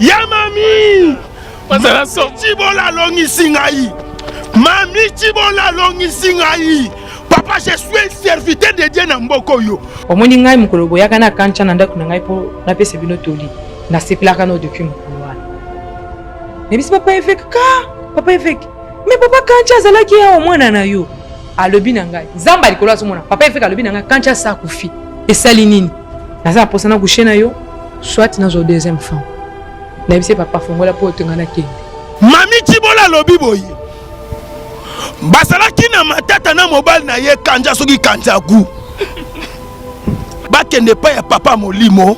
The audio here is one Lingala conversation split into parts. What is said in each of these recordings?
Ya mami Bazala so. Tshibola alongisi ngai. Mami Tshibola alongisi ngai. Papa, je suis un serviteur de Dieu na mboka oyo. Omoni ngai mokolo boyaka na kancha na ndako na ngai mpo napesa bino toli, nasepelaka no depuis mokolo wana. Nayebisi papa évêque ka papa évêque, mais papa kancha azalaki awa mwana na yo. Alobi na ngai, Nzambe likolo azomona. Papa évêque alobi na ngai kancha asa akufi. Esali nini? Naza na posa na coucher na yo, soit nazwa deuxième femme. Nayebisi papa fongola mpo otenga nakende. Mami Tshibola alobi boye, bazalaki na matata na mobali na ye Kanja soki Kanjagu, bakende epai ya papa molimo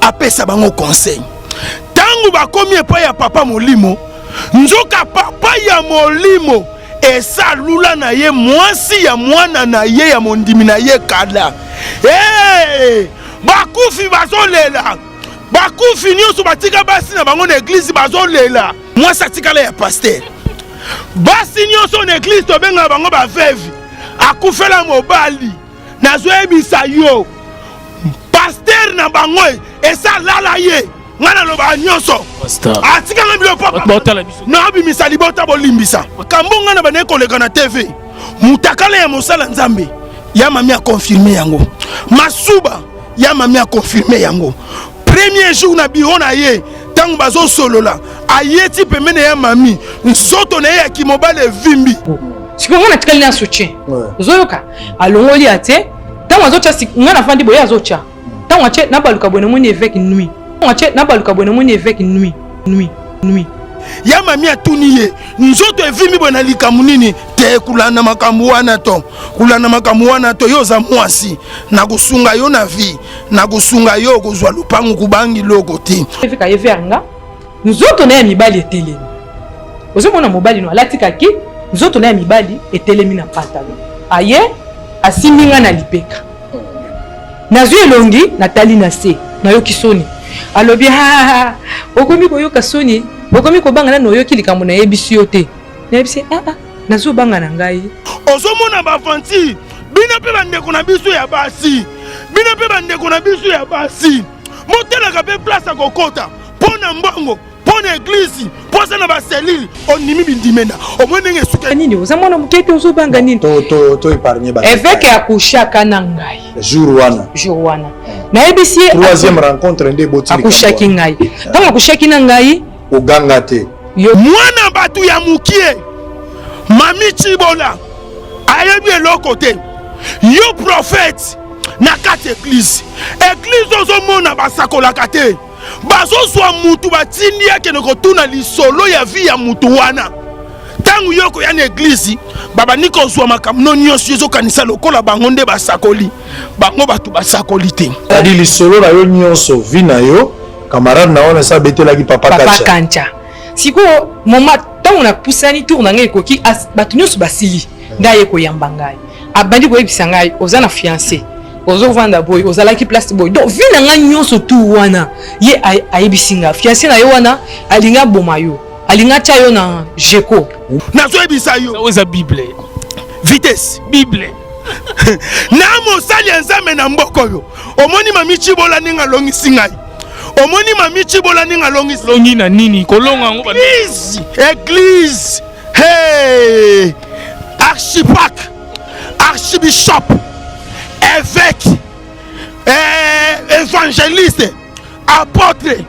apesa bango conseil. Ntango bakomi epai ya papa molimo, nzoka papa ya molimo esalula na ye mwasi ya mwana na ye ya mondimi na ye kala. Hey, bakufi bazolela, bakufi nyonso batika basi na bango na eglise bazolela. Mwasi atikala ya pasteur, basi nyonso na eglise tobengaka bango baveuve, akufela mobali. Nazoyebisa yo, pasteur na bango esalala ye. Ngai nalobaka nyonso, atikanga bilo papa nabimisa libota, bolimbisa kambo ngai na bandaki koleka na TV. Mutakala ya mosala Nzambe ya mami akonfirme yango, masuba ya mami akonfirme yango. Premier jour na bureau na ye, ntango bazosolola, ayeti pembeni ya mami, nzoto na ye ya kimobali evimbi. Sikoyo ngai natikali na soutien, ozoyoka alongoli atie. Ntango azotya, ngai nafandi boye, azotya. Ntango atie, nabaluka boye, namoni évêque nuit. Ntango atie, nabaluka boye, namoni évêque nuit nuit nuit. Ya mami atuni ye, nzoto evimbi boye na likambo nini? Te, kolanda makambo wana to kolanda makambo wana to, yo oza mwasi, nakosunga yo na vie, nakosunga yo kozwa lupangu, kubangi loko te. Évêque aye vers nga, nzoto na ya mibali etelemi. Ozomona mobali no alati kaki, nzoto na ya mibali etelemi na pantalon. Aye asimbi nga na lipeka, nazwi elongi natali na se, nayoki soni. Alobi, ha, okomi koyoka soni, okomi kobanga nanu oyoki likambo nayebisi yo te. Nayebisi, ah, ah, nazobanga na ngai. Ozomona baventure, bino mpe bandeko na biso ya basi, bino mpe bandeko na biso ya basi, motelaka mpe place ya kokota mpo na mbongo, mpo na eglise, mpo aza na baselile, ondimi bindimenda, omoni ndenge esuka nini. Oza mwana moke te, ozobanga nini? To épargne ba évêque akushaka na ngai jour wana. Jour wana nayebisi ye. Troisième rencontre nde boti. Akushaki ngai. Ntango akushaki na ngai, oganga te. Mwana bato ya mokie, mami Tshibola ayebi eloko te. Yo prophète na kati eglise, eglise ozomona basakolaka te, bazozwa mutu batindi akende kotuna lisolo ya vie ya mutu wana. Ntango yo koya na eglise, babandi kozwa makambo no nyonso, ezokanisa lokola bango nde basakoli, bango bato basakoli te. Adi lisolo na yo nyonso, vie na yo, camarade na wana esi abetelaki papa. Papa Kancha. Sikoyo moma ntango napusani, tour na ngai ekoki, bato nyonso basili, nde aye koyamba ngai, abandi koyebisa ngai, oza na fiancé, ozovanda boye, ozalaki place boye. Donc vie na ngai nyonso tu wana ye ayebisi ngai. Fiancé na yo wana alingi aboma yo, alingi atya yo na jeko. Nazoyebisa yo. Eza bible. Vitesse. Bible. Na mosali ya Nzambe na mboka oyo, omoni mami Tshibola ndenge alongisi ngai, omoni mami Tshibola ndenge alongisi. Longi na nini? Kolonga yango. Église, église, hey! Archipac, archibishop, évêque, évangéliste, apôtre,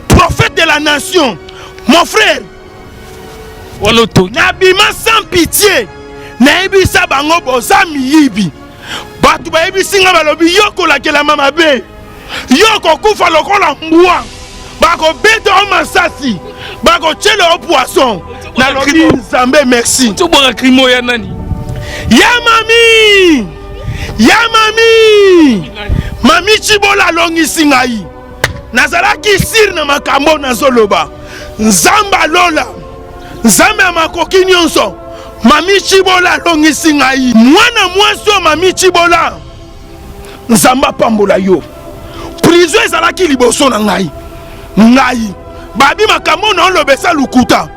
prophète de la nation, mon frère. Nabima sans pitié, nayebisa bango boza miyibi. Bato bayebisi nga, balobi yo kolakelama mabe, yo kokufa lokola mbwa, bakobeta yo masasi, bakotyela yo poisson. Nalobi Nzambe merci. Tobwaka crimo ya nani? Ya mami, ya mami, mami Tshibola alongisi ngai. Nazalaki sire na makambo nazoloba. Nzambe alola, Nzambe ya makoki nyonso, mami Tshibola alongisi ngai. Mwana mwasi oyo mami Tshibola, Nzambe apambola yo. Prison ezalaki liboso na ngai. Ngai babi makambo na oloba eza lukuta,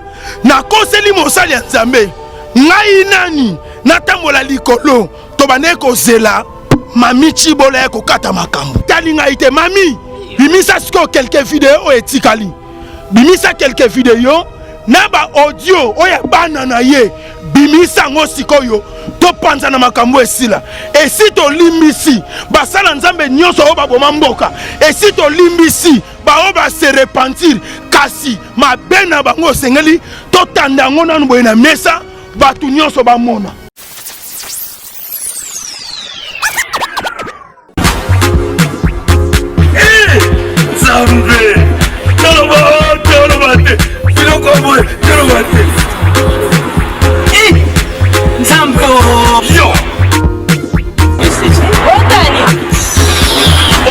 nakoseli mosali ya Nzambe. Ngai nani natambola likolo? Tobandeki kozela mami Tshibola ya kokata makambo. Tali ngai te, mami bimisa sikoyo quelque video oyo etikali. Bimisa quelques videos na ba audio oyo ya bana na ye, bimisa yango sikoyo, topanza na makambo esila. Esi tolimbisi basala Nzambe nyonso oyo baboma mboka, esi tolimbisi baoyo ba se repentir, kasi mabe na bango osengeli totanda yango nanu boye na mesa, bato nyonso bamona. Nzambe, toloba toloba te, biloko boye toloba te. Nzambe yo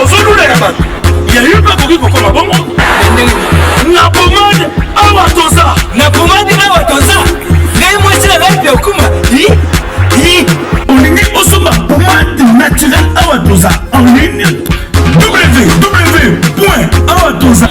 ozolulaka bato ya yo mpe akoki kokoma bongo na pomade awa toza na pomade awa toza ngai mwasi na ngai mpe okuma. Olingi osomba pomade naturelle awa toza en ligne, www awa toza.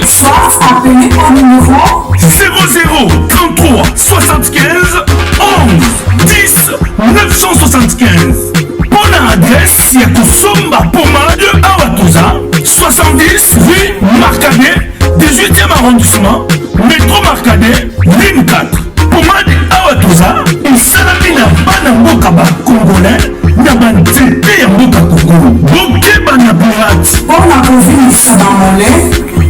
Soit appelez au numéro 00 33 75 11 10 975. Mpo na adresse ya kosomba pomade awa toza, 70 rue Marcadet, 18e arrondissement, métro Marcadet, ligne 4. Pomade awa toza esalami na bana mboka bacongolais na banzete ya mboka Kongo. Bokeba na pirate. Mpo na kovimbisa bamole,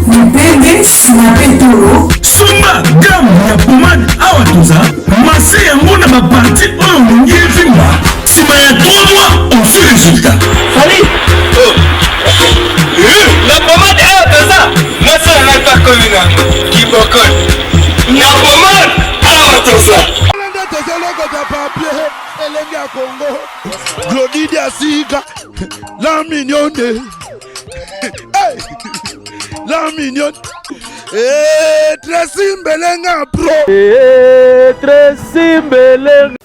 mipende, nsima mpe tolo. Somba gamme ya pomade awa toza, mase yango na baparti oyo olingi evimba. Nsima ya 3 mois, ozwi résultat. Fali na pomade awa toza, mwasi na ngai mpe akomi nango kibokol na pomade awa toza. Nde tozolokota papier elenge ya Kongo, Glodi Diasika, la mignonne. Hey! La mignonne. Eh, Tracy Mbelenga pro. Eh, Tracy Mbelenga.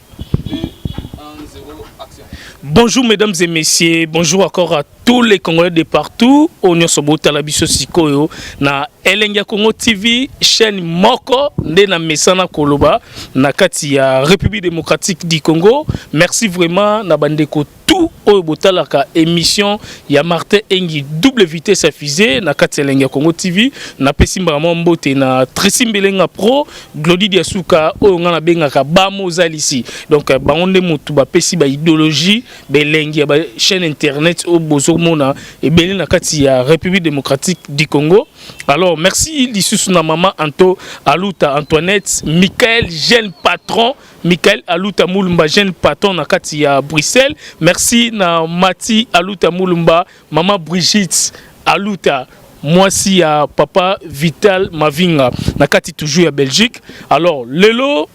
Bonjour mesdames et messieurs, bonjour encore à tous les Congolais de partout. Oyo nyonso botala biso sikoyo na Elengi ya Congo TV, chaîne moko nde na mesana koloba na kati ya République démocratique du Congo. Merci vraiment na bandeko tout oyo botalaka émission ya Martin Engi, double vitesse à fusée, na kati ya Elengi ya Congo TV. Napesi mbala mwa mbote na Tracy Mbelenga pro, Glody Diasuka oyo nga nabengaka bamozalisi. Donc bango nde motu bapesi ba idéologie belengi ya ba chaîne internet oyo bozomona ebele na kati ya République démocratique du Congo. Alors merci lisusu na mama Anto Aluta Antoinette, Michael jeune patron, Michael Aluta Mulumba jeune patron na kati ya Bruxelles. Merci na Mati Aluta Mulumba, mama Brigitte Aluta, mwasi ya papa Vital Mavinga na kati toujours ya Belgique. Alors lelo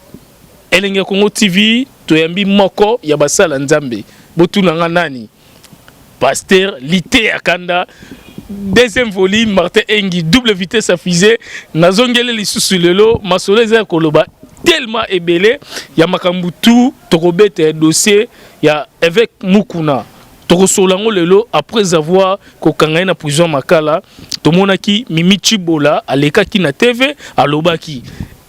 Elengi ya Congo TV toyambi moko ya basala Nzambe. Botuna nga nani? Pasteur Liteya Kanda, deuxième volume, Martin Engi, double vitesse à fusée. Nazongele lisusu lelo masolo eza ya koloba tellement ebele ya makambo tu tokobeta dossier ya évêque Mukuna. Tokosolola yango lelo après avoir kokanga ye na prison Makala. Tomonaki Mimi Chibola alekaki na TV, alobaki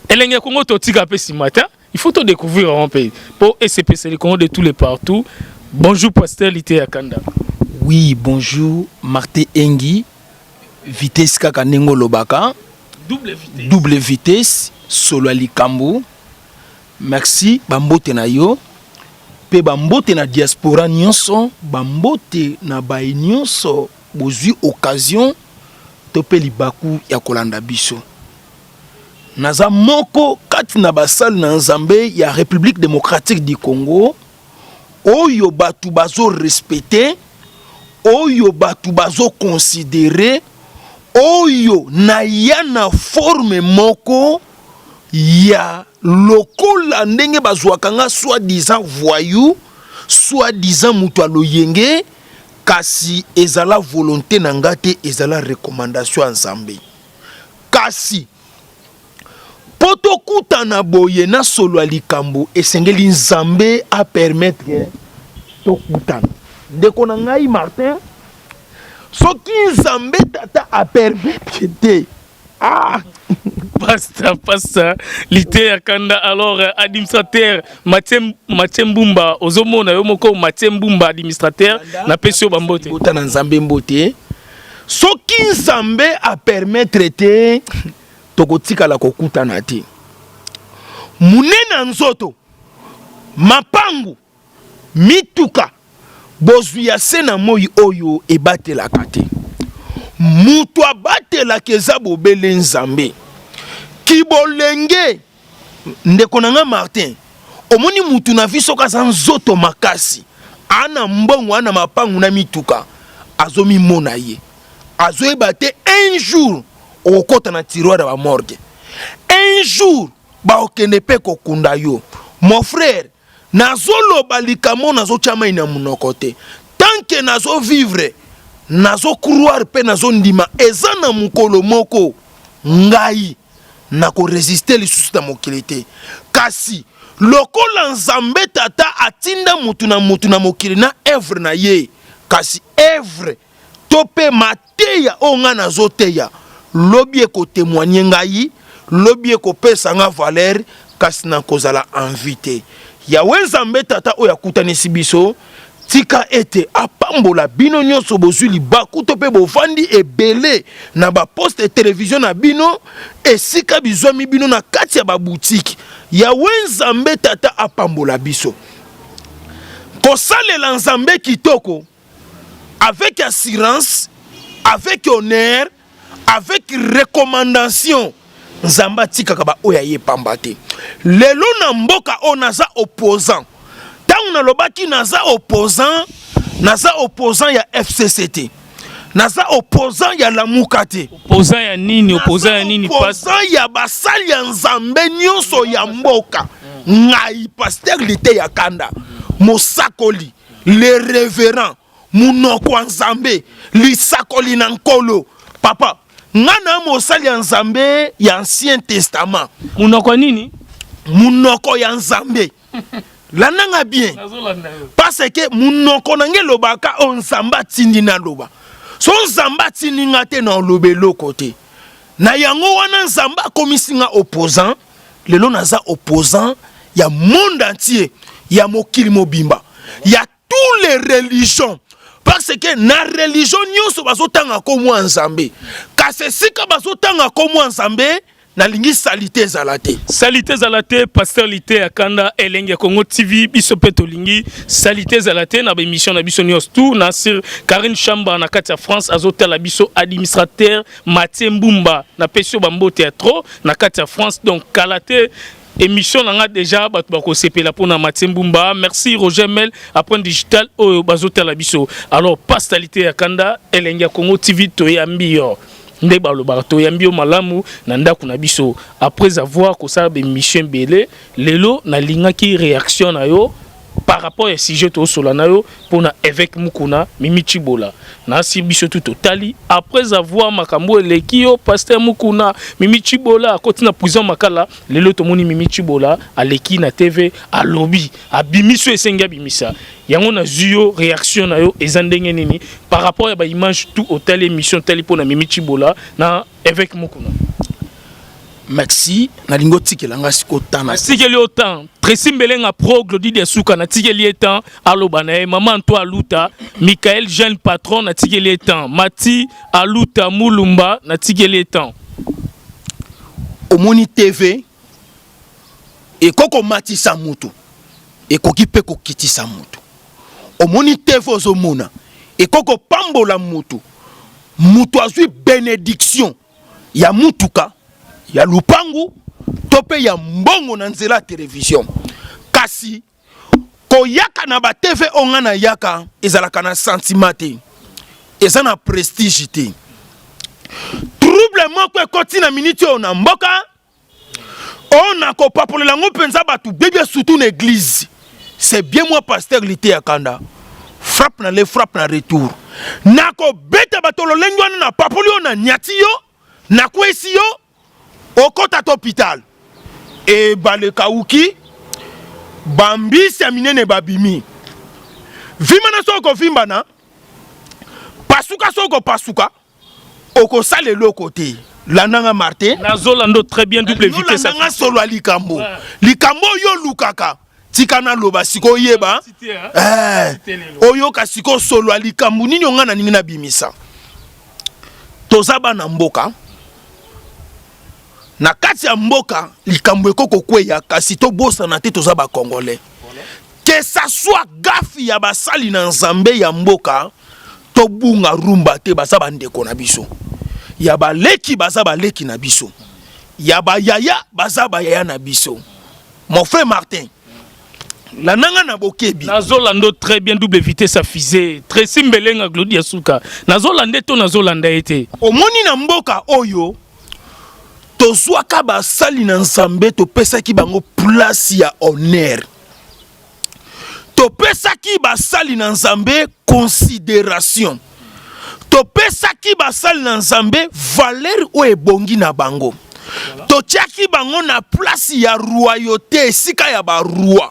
Elengi ya Congo totika mpe nsima te. Il faut to découvrir yango mpe mpo esepeseli Congo de tous les partout. Bonjour pasteur Liteya Kanda. Oui, bonjour Martin Engi, vitesse kaka ndenge olobaka. Double vitesse. Double vitesse, solo ya likambo. Merci, bambote na yo mpe bambote na diaspora nyonso, bambote na baye nyonso bozwi occasion to mpe libaku ya kolanda biso. Naza moko kati na basali na Nzambe ya République démocratique du Congo oyo bato bazo respecter, oyo bato bazo considérer, oyo naya na forme moko ya lokola ndenge bazwaka nga soi-disant voyou, soi-disant moto ya loyenge, kasi ezala volonté na nga te, ezala recommandation ya Nzambe. Kasi mpo tokutana boye na solo ya likambo, esengeli Nzambe apermettre tokutana. Ndeko na ngai Martin, soki Nzambe tata apermettre te, ah! Pasta, pasta Liteya Kanda. Alors administrateur Mathieu, Mathieu Mbumba, ozomona yo moko Mathieu Mbumba administrateur, napesi yo bambote. Bota na Nzambe mbote. Soki Nzambe a permettre te, tokotikala kokutana te. Munene ya nzoto, mapangu, mituka, bozwi ya se na moi oyo ebatelaka te. Moto abatelaka eza bobele Nzambe. Kibolenge, ndeko na nga Martin, omoni mutu na vie soki aza nzoto makasi, ana mbongo, ana mapangu na mituka, azomimona ye. Azoyeba te un jour okokota na tiroir ya ba morgue. Un jour bakokende pe kokunda yo. Mon frère, nazoloba likambo nazotia mai na monoko te. Tant que nazo vivre, nazo croire pe nazondima eza na mokolo moko ngai nako resister lisusu na mokili te. Kasi lokola Nzambe Tata atinda mutu na mutu na mokili na œuvre na ye, kasi œuvre to pe mateya oyo ngai nazoteya lobi ekotemoigne ngai, lobi ekopesa nga valeur, kasi nakozala en vie te. Yahweh Nzambe Tata oyo akutanisi biso, tika ete apambola bino nyonso bozwi libaku to pe bovandi ebele na ba poste television na bino esika bizwami bino na kati ya ba boutique. Yahweh Nzambe Tata apambola biso. Kosalela Nzambe kitoko avec assurance, avec honneur, avec recommandation. Nzambe atikaka ba oyo aye pamba te. Lelo na mboka oyo naza opposant. Tango nalobaki naza opposant, naza opposant ya FCC te. Naza opposant ya Lamuka te. Opposant ya nini? Opposant ya nini? Opposant ya basali ya Nzambe nyonso ya mboka. Ngai pasteur Liteya Kanda, mosakoli, le reverend, munoko ya Nzambe, lisakoli na Nkolo. Papa, nga na mosali ya Nzambe ya Ancien Testament. Munoko ya nini? Munoko ya Nzambe. Landa nga bien. Parce que munoko na nge elobaka oyo Nzambe atindi naloba. So Nzambe atindi nga te na oloba eloko te. Na yango wana Nzambe akomisi nga opposant. Lelo naza opposant ya monde entier, ya mokili mobimba, ya tous les religions. Parce que na religion nyonso bazotanga kombo ya Nzambe. Kasi esika bazotanga kombo ya Nzambe, nalingi salite ezala te. Salite ezala te, pasteur Liteya Kanda, Elengi ya Congo TV, biso pe tolingi salite ezala te na ba émission na biso nyonso tout. Na sur Karine Chamba na kati ya France azotala biso, administrateur Mathieu Mbumba, na pesi yo ba mbote ya trop na kati ya France. Donc kala te émission na nga déjà bato bakosepela pona Mathieu Mbumba. Merci Roger Mel à point digital oyo bazotala biso. Alors pasteur Liteya Kanda, Elengi ya Congo TV, toyambi yo. Nde balobaka toyambi yo malamu na ndako na biso. Après avoir kosala ba émission ebele, lelo nalingaki réaction na yo par rapport ya sujet tosola na yo pona évêque Mukuna Mimi Tshibola. Nasi biso tout totali après avoir makambo eleki yo pasteur Mukuna Mimi Tshibola akoti na prison Makala, lelo tomoni Mimi Tshibola aleki na TV alobi abimiso esengi abimisa. Yango na zui yo réaction na yo eza ndenge nini par rapport ya ba image tout otali émission tali pona Mimi Tshibola na évêque Mukuna. Merci, nalingi otikela nga siko temps na Natikeli yo temps. Tracy Mbelenga pro Glody Diasuka natikeli ye temps aloba na ye. Maman Antoine Aluta, Michael jeune patron natikeli ye temps. Mati Aluta Mulumba natikeli ye temps. Omoni TV ekoki komatisa mutu, ekoki pe kokitisa mutu. Omoni TV ozomona ekoki kopambola mutu, mutu azwi benediction ya mutuka, ya lupangu to pe ya mbongo na nzela ya television. Kasi koyaka na ba TV oyo nga nayaka ezalaka na sentiment te, eza na prestige te. Trouble moko ekoti na minute oyo na mboka oyo nakopapolela yango mpenza bato bebia, surtout na église. C'est bien moi pasteur Liteya Kanda, frappe na le frappe na retour. Nakobeta bato lolenge wana, na papoli oyo na nyati yo, nakwesi yo, okota to hôpital. Ebale kauki, bambisi ya minene babimi. Vimba na soko kovimbana, pasuka soko pasuka, okosala eloko te. Landanga Martin. Nazolando très bien, double vitesse. Landanga solo ya likambo. Likambo oyo olukaka, tika naloba sikoyo oyeba. Oyoka sikoyo solo ya likambo nini onga na ningi nabimisa. Toza bana mboka. Na kati ya mboka likambo eko kokweya, kasi tobosana te toza ba Congolais. Que ça soit gaffe ya basali na Nzambe ya mboka, tobunga rumba te, baza bandeko na biso. Ya baleki baza baleki na biso. Ya bayaya baza bayaya na biso. Mon frère Martin, landa nga na bokebi. Nazolanda très bien, double vitesse ya fusée. Tracy Mbelenga Glody ya suka. Nazolanda to nazolanda ye te. Omoni na mboka oyo tozwaka basali na Nzambe, topesaki bango place ya honneur. Topesaki basali na Nzambe considération. Topesaki basali na Nzambe valeur oyo ebongi na bango. Totiaki bango na place ya royauté, esika ya ba roi.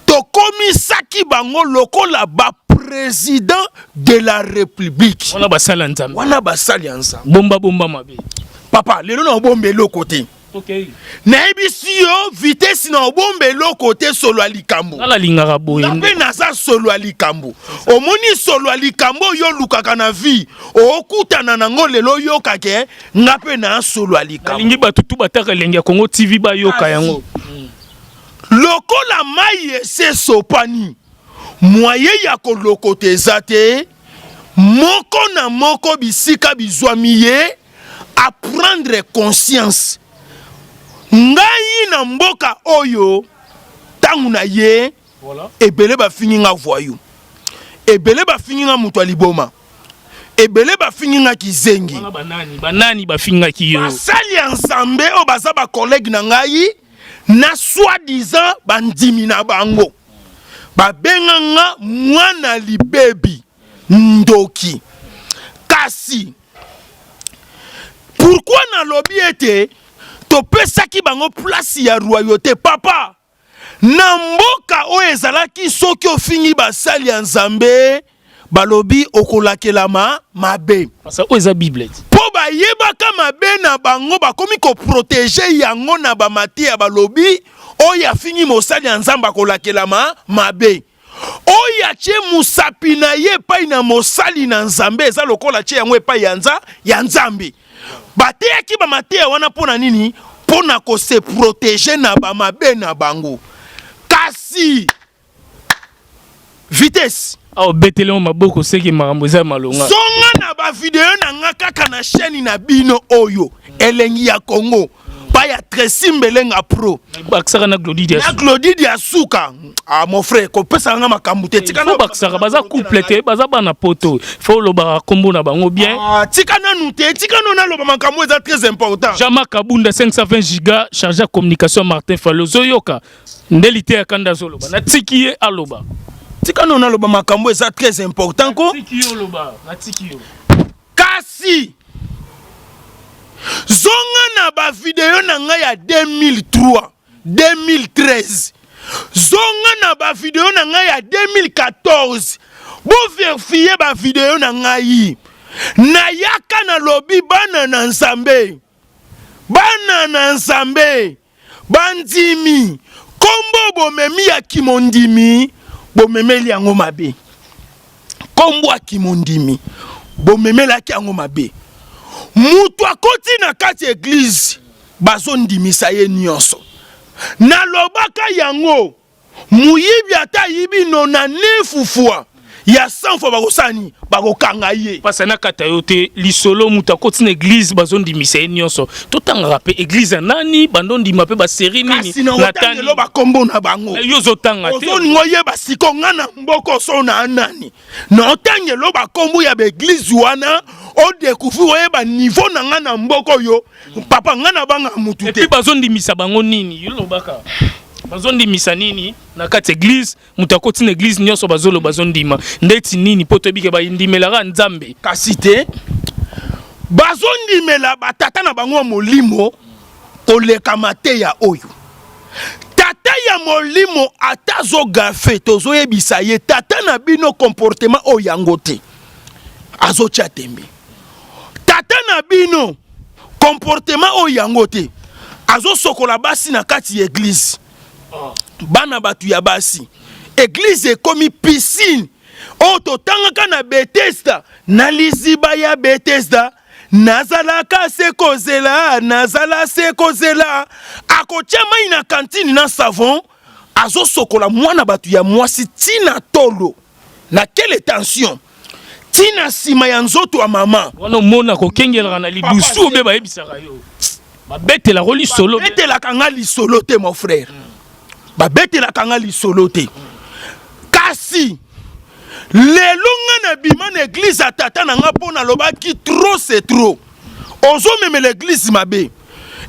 Tokomisaki bango lokola ba président de la République. Wana basali ya Nzambe. Wana basali ya Nzambe. Bomba bomba mabe. Papa, lelo na obomba eloko te. Okay. Nayebisi yo vitesse na obomba eloko te, solo ya likambo. Nga nalingaka boye. Nga mpe naza solo ya likambo. Omoni solo ya likambo oyo olukaka na vie, okutana nango lelo oyokake nga mpe na solo ya likambo. Nalingi bato tu bataka Elengi ya Congo TV bayoka yango. Lokola mai esi esopani, mwaye ya kolokota eza te, moko na moko bisika bizwami ye a prendre conscience. Ngai na mboka oyo tango na ye ebele bafingi nga voyou, ebele bafingi nga moto ya liboma, ebele bafingi nga kizengi. Wana banani, banani bafingaki yo? Basali ya Nzambe oyo baza ba collègue na ngai na soi-disant bandimi na bango babenga nga mwana libebi, ndoki. Kasi pourquoi nalobi ete topesaki bango place ya royauté? Papa, na mboka oyo ezalaki soki ofingi basali ya Nzambe balobi okolakelama mabe. Parce que oyo eza Bible. Po bayebaka mabe na bango, bakomi koprotege yango na bamateya, balobi oyo afingi mosali ya Nzambe akolakelama mabe. Oyo atie mosapi na ye epai na mosali na Nzambe eza lokola atie yango epai ya nza ya Nzambe. Bateyaki ba mateya wana mpo na nini? Mpo na ko se proteger na ba mabe na bango. Kasi vitesse Awa obeteli yango maboko seke makambo eza malonga. Zonga na ba video na nga kaka na chaîne na bino oyo Elengi ya Congo pa ya Tracy Mbelenga Pro. Bakisaka na Glody Diasuka. Na Glody Diasuka. Ah mon frère, kopesa nga makambo te. Tika na bakisaka baza couple te, baza bana poto. Faut olobaka kombo na bango bien. Ah, tika nanu te, tika nanu naloba makambo eza très important. Jama Kabunda 520 giga chargé ya communication Martin Fayulu ozoyoka nde liteya kanda azoloba. Natiki ye aloba. Tika nanu naloba makambo eza très important ko. Natiki yo oloba, natiki yo. Kasi zonga na ba video na ngai ya 2003, 2013, zonga na ba video na ngai ya 2014, bo verifier ba video na ngai. Nayaka nalobi bana na Nzambe, bana na Nzambe, bandimi, kombo bomemi ya kimondimi, bomemeli yango mabe. Kombo ya kimondimi bomemelaki yango mabe. Mutu akoti na kati ya eglise bazondimisa ye nyonso. Nalobaka yango, moyibi ata ayibi 99 fois ya 100 fois bakosala nini? Bakokanga ye. Pasa nakata yo te lisolo, moto akoti na eglise bazondimisa ye nyonso. Totangaka pe eglise ya nani bandondima pe ba serie nini? Kasi na otangelo bakombo na bango. Yo ozotanga te. Ozolinga oyeba siko nga na mboko so na nani? Na otangelo bakombo ya ba eglise wana, o découvrir oyeba niveau na nga na mboko oyo. Papa nga na banga mutu te. Et puis bazondimisa bango nini? Yo lobaka. Bazondimisa nini na kati eglise? Moto akoti na eglise nyonso bazoloba bazondima ndeti nini? Mpo toyebi ke bandimelaka Nzambe. Kasi te bazondimela batata na bango ya molimo koleka mateya oyo. Tata ya molimo ata azogafe, tozoyebisa ye tata na bino comportement oyo yango te, azotia tembe. Tata na bino comportement oyo yango te, azosokola basi na kati ya eglise, bana bato ya basi. Eglise ekomi piscine oyo totangaka na Bethesda, na liziba ya Bethesda. Nazalaka se kozela, nazala se kozela. Akotia mai na kantine na savon, azosokola mwana bato ya mwasi tina tolo. Na quelle tension? Tina nsima ya nzoto ya mama. Wana omona kokengelaka na lidusu obe bayebisaka yo. Babetelaka lisolo. Babetelaka nga lisolo te mon frère. Babetelaka nga lisolo te. Kasi lelo nga na bima na eglise ya tata na nga mpo nalobaki trop c'est trop. Ozomemela eglise mabe.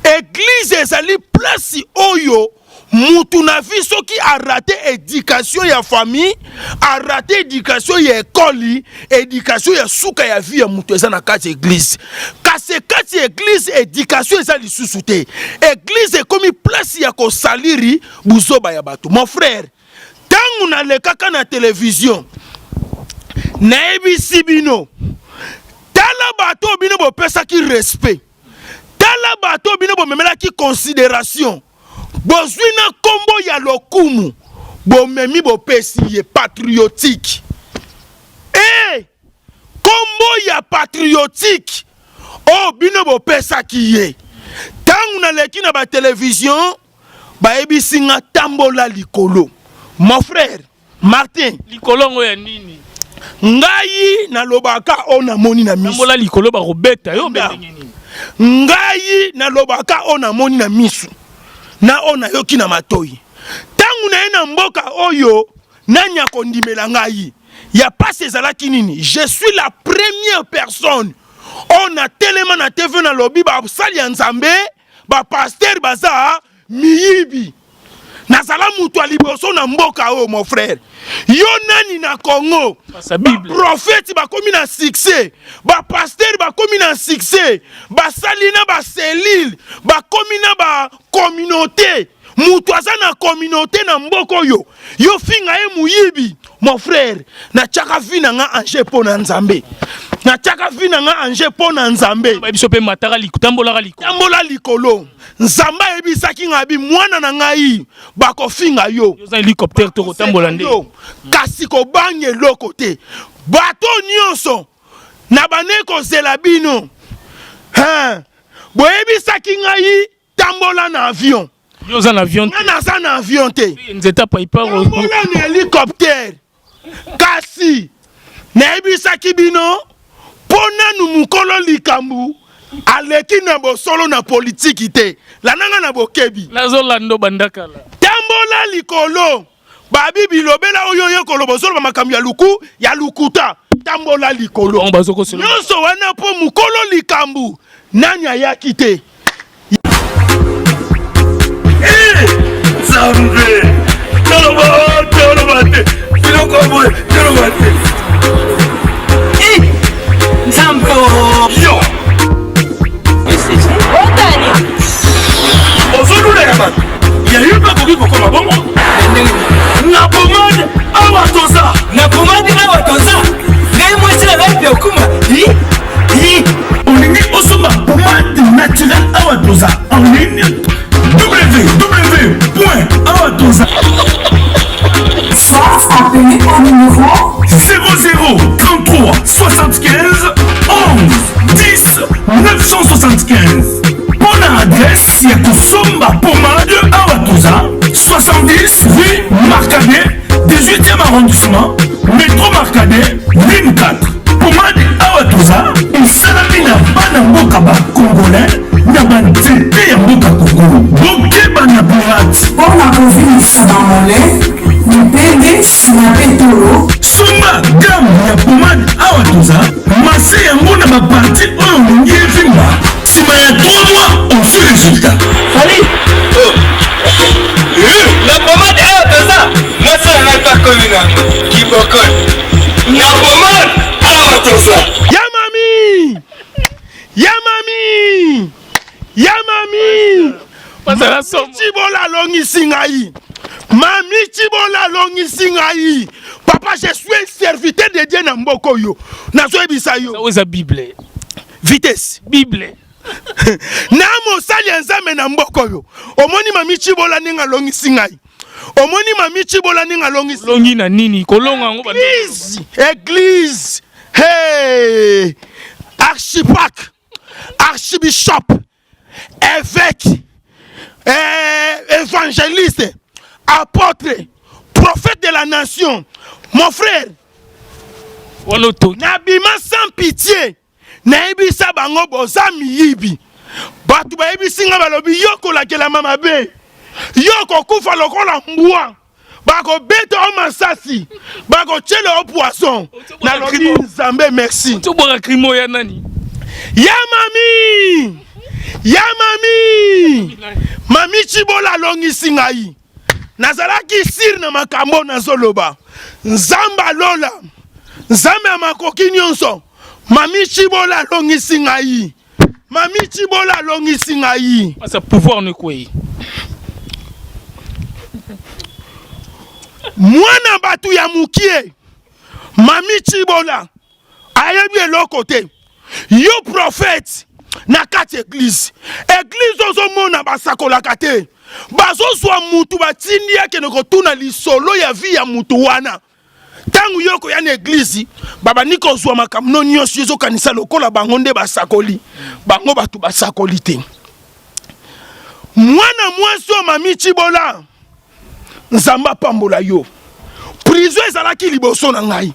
Eglise ezali place oyo mutu na vie soki arate education ya famille, arate education ya ekoli, education ya suka ya vie ya mutu eza na kati ya eglise. Kasi kati ya eglise education eza lisusu te. Eglise ekomi place ya kosaliri buzoba ya bato. Mon frère, tango nalekaka na television nayebisi bino, tala bato bino bopesaki respect, tala bato bino bomemelaki consideration, bozwi na kombo ya lokumu, bomemi bopesi ye patriotique. Eh, kombo ya patriotique oyo bino bopesaki ye, tango naleki na ba television bayebisi nga tambola likolo. Mon frère Martin, likolo yango ya nini? Ngai nalobaka oyo namoni na miso. Tambola likolo bakobeta yo mpe ndenge nini? Ngai nalobaka oyo namoni na miso na oyo nayoki na matoi. Ntango naye na mboka oyo, nani akondimela ngai? Ya pasi ezalaki nini? Je suis la première personne oyo natelema na TV nalobi basali ya Nzambe, ba pasteur baza miyibi. Nazala moto ya liboso na mboka oyo mon frère. Yo nani na Congo? Ba prophète bakomi na succès, ba pasteur bakomi na succès, basali na ba cellule, bakomi na ba communauté. Moto aza na communauté na mboka oyo, yo finga ye moyibi. Mon frère, natiaka vie na nga en jeu mpo na Nzambe. Natiaka vie na nga en jeu mpo na Nzambe. Ba biso pe mataka likolo, tambolaka likolo. Tambola likolo. Nzambe ayebisaki nga bi mwana na ngai bakofinga yo. Yo za hélicoptère to kotambola nde. Kasi kobanga eloko te. Bato nyonso na bande kozela bino. Hein, boyebisaki ngai tambola na avion. Yo oza na avion te. Nga naza na avion te. Nzeta paipa. Tambola na hélicoptère. Kasi nayebisaki bino mpo nanu mokolo likambo aleki na bosolo na politiki te. Landanga na bokebi. Nazolanda banda kala. Tambola likolo. Babi bilobela oyo oyo koloba ozoloba makambo ya luku ya lukuta. Tambola likolo. Nyonso wana mpo mokolo likambo nani ayaki te. Nzambe toloba toloba te biloko boye toloba te Nzambe yo otani ozolulaka bato ya yo mpe akoki kokoma bongo na pomade awa toza na pomade awa toza ngai mwasi na ngai mpe okuma Olingi osomba pomade naturelle awa toza en ligne www.awatoza Soit appelez au numéro 00 33 75 11 10 975 mpo na adresse ya kosomba pomade awa toza 70 rue Marcadet 18e arrondissement Metro Marcadet ligne 4. Pomade awa toza esalami na bana mboka ba congolais na ba nzete ya mboka Congo. Bokeba na pirate. Mpo na kovimbisa ba mollets, mipende, sima mpe tolo. Somba gamme ya pomade awa toza, masse yango na ba parties oyo olingi evimba, sima ya 3 mois ozwi resultat. Fally oh. Na pomade awa toza mwasi na ngai mpe akomi na kibokol na pomade awa toza. Ya mami! Ya mami! Ya mami! Bazala somo. Tshibola alongisi ngai. Mami Tshibola alongisi ngai. Papa, je suis un serviteur de Dieu na mboka oyo. Nazoyebisa yo. Oyo eza Bible. Vitesse. Bible. Na mosali ya Nzambe na mboka oyo. Omoni Mami Tshibola ndenge alongisi ngai. Omoni Mami Tshibola ndenge alongisi. Olongi na nini? Kolonga yango ba Église, église. Hey! Archipac. Archibishop, évêque, eh, évangéliste, apôtre, prophète de la nation. Mon frère, nabima sans pitié. Nayebisa bango boza miyibi. Bato bayebisi nga balobi yo kolakelama mabe. Yo kokufa lokola mbwa. Bakobeta yo masasi. Bakotiela yo poison. Nalobi Nzambe merci. Tobwaka crimo ya nani? Ya mami! Ya mami! Mami Tshibola alongisi ngai. Nazalaki sire na makambo nazoloba. Nzambe alola. Nzambe ya makoki nyonso. Mami Tshibola alongisi ngai. Mami Tshibola alongisi ngai. Asa pouvoir ne kwei. Mwana bato ya mukie. Mami Tshibola ayebi eloko te. Yo prophète na kati eglise. Eglise ozomona basakolaka te. Bazozwa mutu batindi akende kotuna lisolo ya vie ya mutu wana. Ntango yo okoya na eglize, babandi kozwa makambo no nyonso, yo ozokanisa lokola bango nde basakoli. Bango bato basakoli te. Mwana mwasi oyo Mami Tshibola, Nzambe apambola yo. Prison ezalaki liboso na ngai.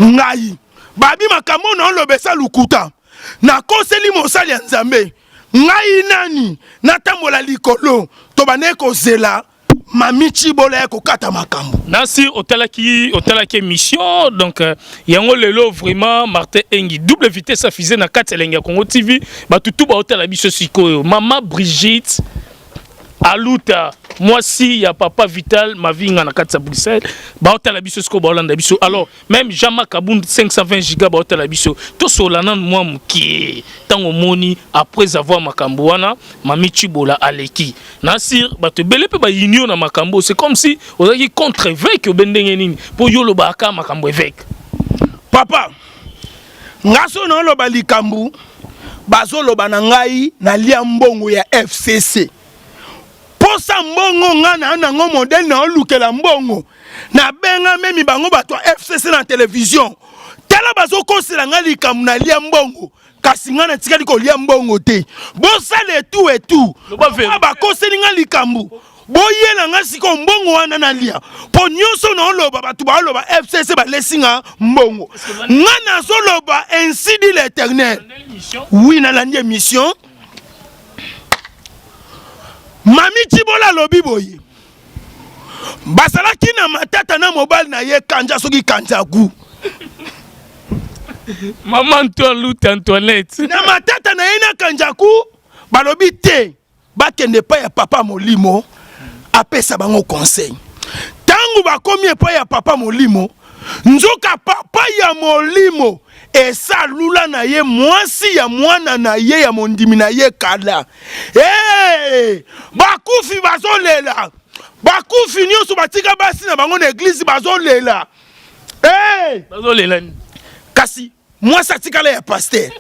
Ngai babi makambo na oloba eza lokuta. Nakoseli mosali ya Nzambe. Ngai nani natambola likolo? Tobandaki kozela Mami Tshibola ya kokata makambo. Nasi otalaki otalaki émission donc euh, yango lelo vraiment Martin Engi double vitesse à fusée na kati elengi ya Congo TV batu tout ba otala biso sikoyo Mama Brigitte Aluta mwasi ya papa Vital Mavinga na kati ya Bruxelles ba otala biso sikoyo ba olanda biso alors Meme Jean-Marc Kabund 520 giga ba otala biso. Tosola nanu mwa mukie. Tango omoni après avoir makambo wana Mami Tshibola aleki. Na sur bato ebele pe ba yini yo na makambo. C'est comme si ozalaki contre évêque obe ndenge nini po yo olobaka kaka makambo évêque. Papa, nga so na oloba likambo bazoloba na ngai nalia mbongo ya FCC. Posa mbongo nga na nango modèle na olukela mbongo na benga memi bango bato ya FCC na television tala bazokosela nga likambo na lia mbongo kasi nga natikali kolia mbongo te bosala etu etu bakoseli nga likambo boyela nga sikoyo mbongo wana nalia mpo nyonso naoloba bato baoloba fcc balesi nga mbongo nga nazoloba ainsi dit l'éternel oui nalandi émission Mami Tshibola alobi boye bazalaki na matata na mobali na ye kanja soki kanja gu Maman Antoine Luta Antoinette na matata na ye na kanjaku balobi te bakende epai ya papa molimo apesa bango conseil ntango bakomi epai ya papa molimo Nzoka papa ya molimo esalula na ye mwasi ya mwana na ye ya mondimi na ye kala. Hey! Bakufi bazolela, bakufi nyonso batika basi na bango na eglise bazolela. Hey! Bazolela nini? Kasi mwasi atikala ya pasteur.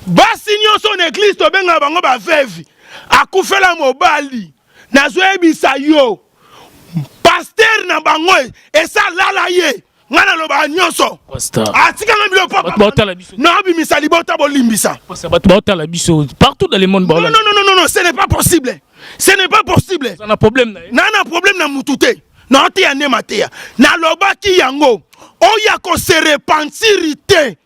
Basi nyonso na eglise tobengaka bango ba veuve, akufela mobali. Nazoyebisa yo pasteur na bango esa lala ye nga nalobaka nyonso atikanga biloko naobimisa libota bolimbisa bato baotala biso partout dans le monde non, non, non, non, non, ce n'est pas possible ce n'est pas possible na problème na na na problème na mutu te naoteya nde mateya nalobaki yango oyo akose repentir te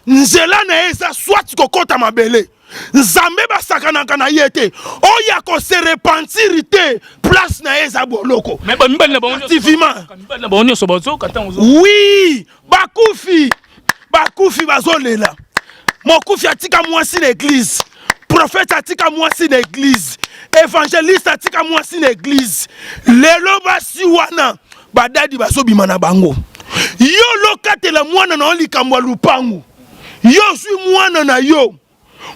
Nzela na ye eza soit kokota mabele. Nzambe basakanaka na ye te. Oyo ako se repentir te, place na ye eza boloko. Mais ba mibali na bango Activement. Mibali na bango nyonso bazoka tango zo. Oui, bakufi. Bakufi bazolela. Mokufi atika mwasi na église. Prophète atika mwasi na église. Évangéliste atika mwasi na église. Lelo basi wana badadi bazobima na bango yo lokatela mwana na yo likambo ya lupangu yo ozwi mwana na yo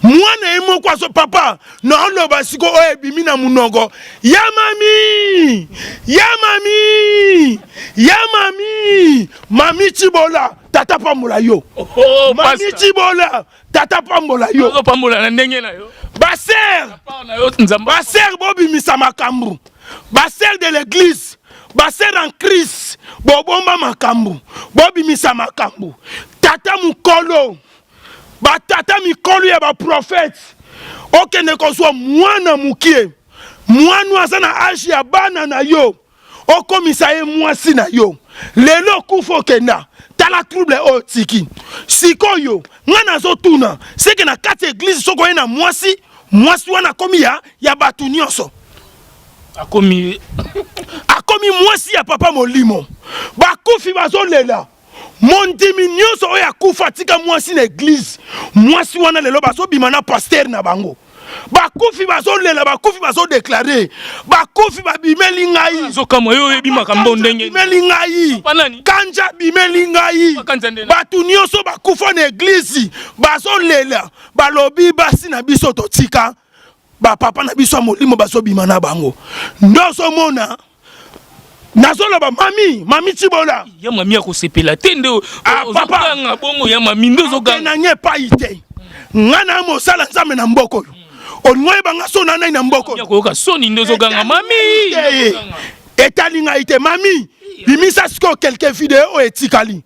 mwana ye moko azo papa naoloba siko oyo ebimi na monoko ya mami ya mami ya mami mami cibola tata pambola yo oh, oh, mami cibola tata pambola yo pambola na ndenge na yo baser baser bobimisa makambo baser de l'église baser en crise bobomba makambo bobimisa makambo tata mokolo. Batata mikolo ya baprofete, okende kozwa mwana mokie, mwana aza na age ya bana na yo, okomisa ye mwasi na yo. Lelo okufa okenda, tala trouble oyo tiki. Sikoyo nga nazotuna, seke na kati ya eglise soki oye na mwasi, mwasi wana akomi ya, ya bato nyonso, akomi akomi mwasi ya papa molimo. Bakufi bazolela. Mondimi nyonso oyo akufa atika mwasi na eglise, mwasi wana lelo bazobima na pasteur na bango. Bakufi bazolela, bakufi bazodeklare, bakufi babimeli ngai. Azokamwa yo oyebi makambo ndenge bimeli ngai, kanja bimeli ngai. Bato nyonso bakufa na eglise bazolela, balobi basi na biso totika, bapapa na biso ya molimo bazobima na bango. Nde ozomona nazoloba mami, mami Tshibola ya mami akosepela te nde ah, ozoganga bongo ya mami nde ozoganga na nye epai te. Nga na mosala Nzambe na mboka oyo, olingi oyeba nga so na nani na mboka oyo? Koyoka soni nde ozoganga mami. Etali ngai te. Mami, bimisa sikoyo quelques video oyo etikali,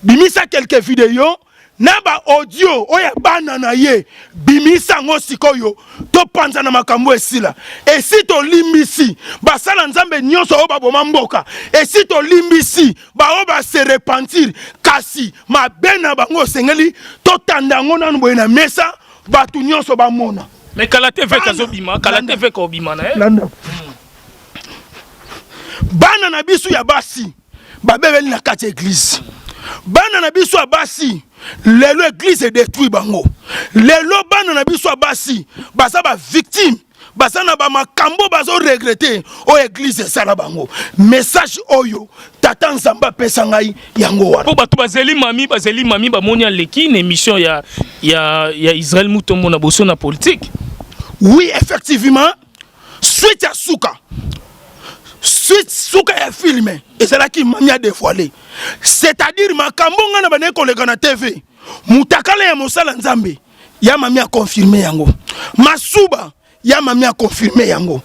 bimisa quelques video na ba audio oyo ya bana na ye, bimisa yango sikoyo, topanza na makambo esila. Esi tolimbisi basala Nzambe nyonso oyo baboma mboka, esi tolimbisi baoyo base repentir, kasi mabe na bango osengeli totanda yango nanu boye na mesa, bato nyonso bamona. Mais kala te vek azobima, kala te vek obima na ye. Bana na biso ya basi babebeli na kati ya eglise, bana na biso ya basi lelo eglise edetruit bango. Lelo bana na biso ya basi baza ba victime, baza na bamakambo bazo regrete oyo eglise esala bango. Message oyo tata Nzambe apesa ngai yango wana. Po bato bazeli mami, bazeli mami, bamoni aleki na émission ya, ya, ya Israël Mutombo na boso na politique. Oui, effectivement, suite ya suka, suite suka ya film ezalaki mami a dévoilé, c'est-à-dire makambo nga na bandaki koleka na TV, mutakala ya mosala Nzambe ya mami a confirmé yango, masuba ya mami a confirmé yango.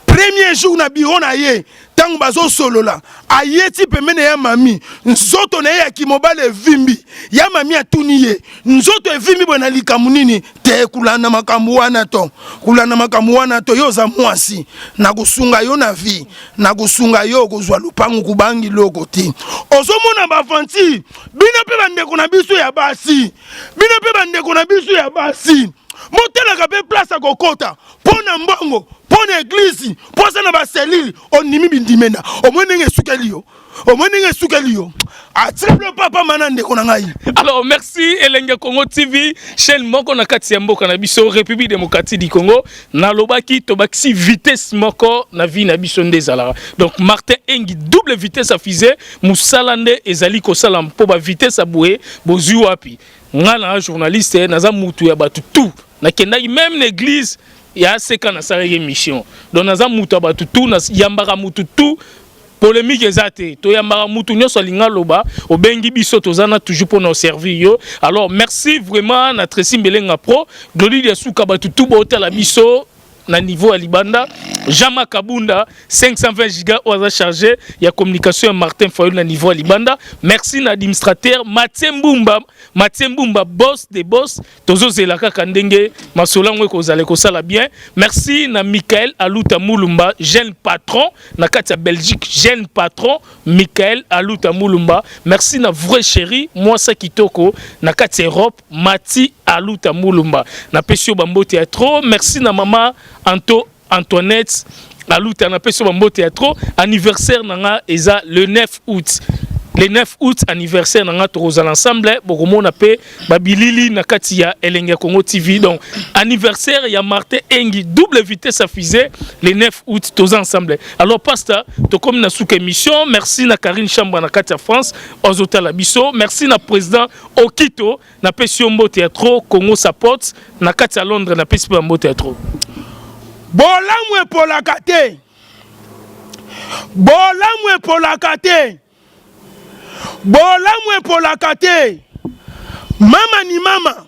Premier jour na bureau na ye, ntango bazosolola, ayeti pembeni ya mami, nzoto na ye ya kimobali evimbi. Ya mami atuni ye, nzoto evimbi boye na likambo nini? Te, kulanda makambo wana to kulanda makambo wana to, yo oza mwasi, nakosunga yo na vie, nakosunga yo kozwa lupangu, kubangi loko te. Ozomona baventure bino mpe bandeko na biso ya basi, bino mpe bandeko na biso ya basi, botalaka mpe place ya kokota mpo na mbongo, mpo na eglise, mpo aza na baselile. Ondimi bindimenda, omoni ndenge esukeli yo, omoni ndenge esukeli yo. Atriple papa mana ndeko na ngai. Alors merci Elenge Congo TV, chaîne moko na kati ya mboka na biso République démocratique du Congo. Nalobaki tobakisi vitesse moko na vie na biso nde ezalaka. Donc Martin Engi double vitesse à fusée, musala nde ezali kosala mpo ba vitesse ya boye bozwi wapi? Nga na journaliste naza mutu ya bato tout. Nakendaki même na église ya seka nasalaki émission. Donc naza mutu ya bato tout, nayambaka mutu tout. Polémique eza te, toyambaka mutu nyonso alinga loba, obengi biso toza na toujours pour nous servir yo. Alors merci vraiment na Tracy Mbelenga Pro, Glody Diasuka bato tout botala biso na niveau ya libanda. Jean-Marc Kabunda 520 giga oyo aza chargé ya communication ya Martin Fayulu na niveau ya libanda. Merci na administrateur Mathieu Mbumba, Mathieu Mbumba boss des boss, tozozela kaka ndenge masolo yango ekozala ekosala bien. Merci na Michael Aluta Mulumba, jeune patron na kati ya Belgique, jeune patron Michael Aluta Mulumba. Merci na vrai chéri mwasa kitoko na kati ya Europe, Mati Aluta Mulumba. Napesi yo bambote ya trop. Merci na mama Anto Antoinette Aluta, napesi yo bambote ya trop. Anniversaire na nga eza le 9 août. Le 9 août anniversaire na nga, tokozala ensemble, bokomona pe babilili na kati ya Elenge ya Congo TV. Donc anniversaire ya Martin Engi double vitesse à fusée le 9 août, toza ensemble. Alors pasteur, tokomi na suka émission. Merci na Karine Chambra na kati ya France ozotala biso. Merci na président Okito, napesi yo mbote ya trop. Congo support na kati ya Londres, napesi pe mbote ya trop. Bolamu epolaka te, bolamu epolaka te, bolamu epolaka te. Mama ni mama,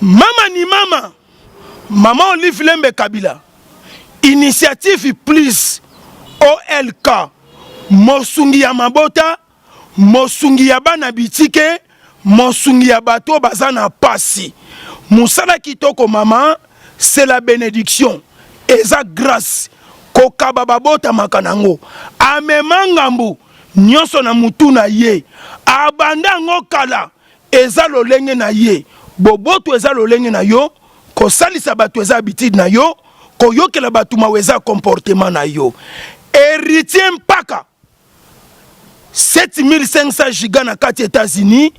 mama ni mama, mama Olive Lembe Kabila, initiative plus OLK, mosungi ya mabota, mosungi ya bana bitike. Mosungi ya bato baza na pasi. Mosala kitoko mama, c'est la bénédiction. Eza grâce. Kokaba babotamaka nango. Amema ngambu nyonso na mutu na ye. Abanda yango kala. Eza lolenge na ye. Boboto eza lolenge na yo. Kosalisa bato eza habitude na yo. Koyokela bato mawa eza comportement na yo. Héritier Mpaka 7500 giga na kati États-Unis,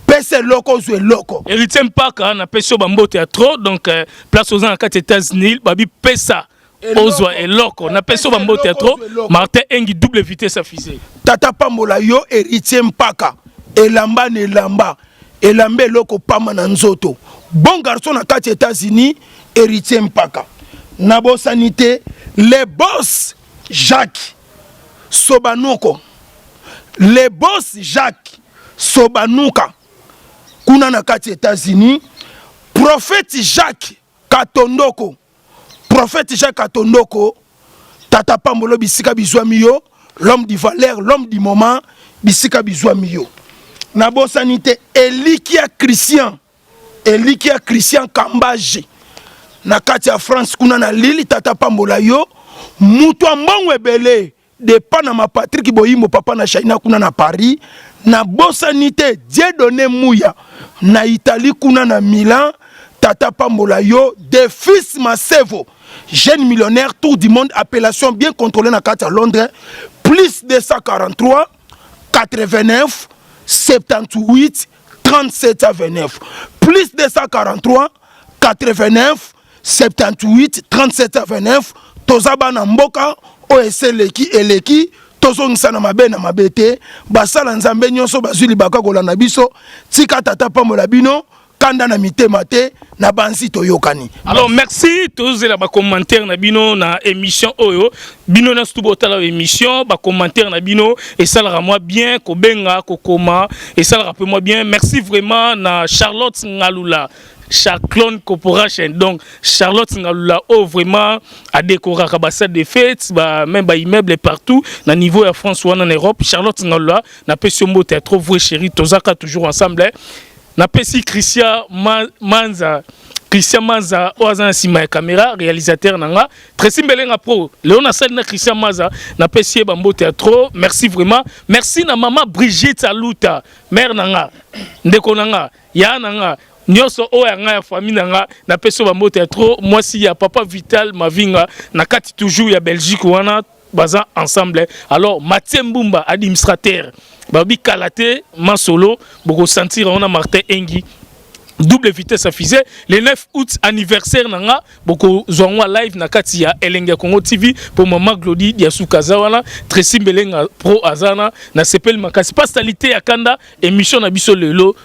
pesa eloko ozwa eloko. Héritier Mpaka, napesi yo bambote ya trop. Donc place oza na kati États-Unis, babi pesa ozwa eloko. Napesi yo bambote ya trop. Martin Engi, double vitesse à fusée. Tata pambola yo, Héritier Mpaka. Elamba na elamba, elamba eloko pamba na nzoto. Bon garçon na kati États-Unis, Héritier Mpaka. Nabosani te le boss Jacques Sobanuko, le boss Jacques Sobanuka kuna na kati États-Unis. Prophète Jacques Katondoko, prophète Jacques Katondoko, tata pambolo bisika bizwami yo, l'homme du valeur, l'homme du moment, bisika bizwami yo. Nabosani te Elikia Christian, Elikia Christian Kambaje na kati ya France kuna na Lille. Tata pambola yo, mutu ya mbongo ebele depa na ma Patrik Boyimbo, papa na Shaina kuna na Paris. Nabosani te Dieudonné Muya na Italie kuna na Milan. Tata pambola yo. De fils Masevo, jeune millionnaire, tour du monde, appellation bien contrôlée na kati ya Londres, plus 243 89 78 37 à 29, plus 243 89 78 37 à 29. Toza bana mboka oyo eseleki eleki, tozongisa na mabe na mabe te. Basala Nzambe nyonso bazwi libaka kolanda biso, tika tata pambola bino, kanda na mitema te na banzi, toyokani. Alors merci, tozela bacommentaire na bino na émission oyo. Bino nyonso tu botala émission, bacommentaire na bino esalaka mwa bien, kobenga, kokoma esalaka mpe mwa bien. Merci vraiment na Charlotte Ngalula, Charclone Corporation. Donc Charlotte Ngalula oyo vraiment adécoraka basalle de fête ba, même baimmeuble partout na niveau ya France wana, na Europe. Charlotte Ngalula, napesi yo mbote ya trop, vrai chéri, tozaka toujours ensemble. Napesi Christian Manza, Christian Maza oyo aza na nsima ya caméra, réalisateur na nga Tracy Mbelenga Pro. Leo nasali na Christian Maza, napesi ye bambote ya trop. Merci vraiment, merci na mama Brigitte Aluta, mère na nga, ndeko na nga, ya na nga nyonso oyo ya ngai ya famille na nga. Napesi yo bambote ya trop, mwasi ya papa Vital Mavinga na kati toujours ya Belgique wana, baza ensemble. Alors Mathieu Mbumba, administrateur, babi kala te masolo bokosentir yango na Martin Engi, double vitesse à fusée. Le 9 août, anniversaire na nga, bokozwa yango live na kati ya Elenge ya Congo TV mpo mama Glodi Diasuka aza wana, Tracy Mbelenga Pro aza wana. Nasepeli makasi. Pastalité ya kanda, émission na biso lelo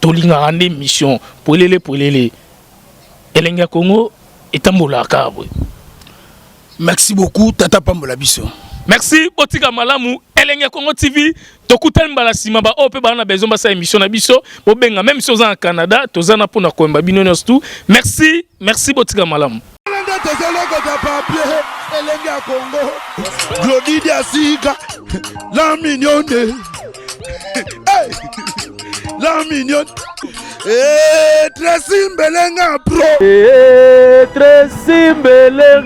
tolingaka nde émission polele polele. Elenge ya Congo etambolaka boye. Merci beaucoup, tata pambola biso. Merci, botika malamu. Elenge ya Congo TV, tokutani mbala nsima. Baoyo mpe baa na besoin basala émission na biso, bobenga, même si oza na Canada, toza na mpona koyemba bino nyonso tu. Merci, merci, botika malamu. Nde tozolokota papier. Elenge ya Congo, Glodi Diasika, la mignonne. Hey! La mignonne. Hey, Tracy Mbelenga Pro. Hey, Tracy Mbelenga.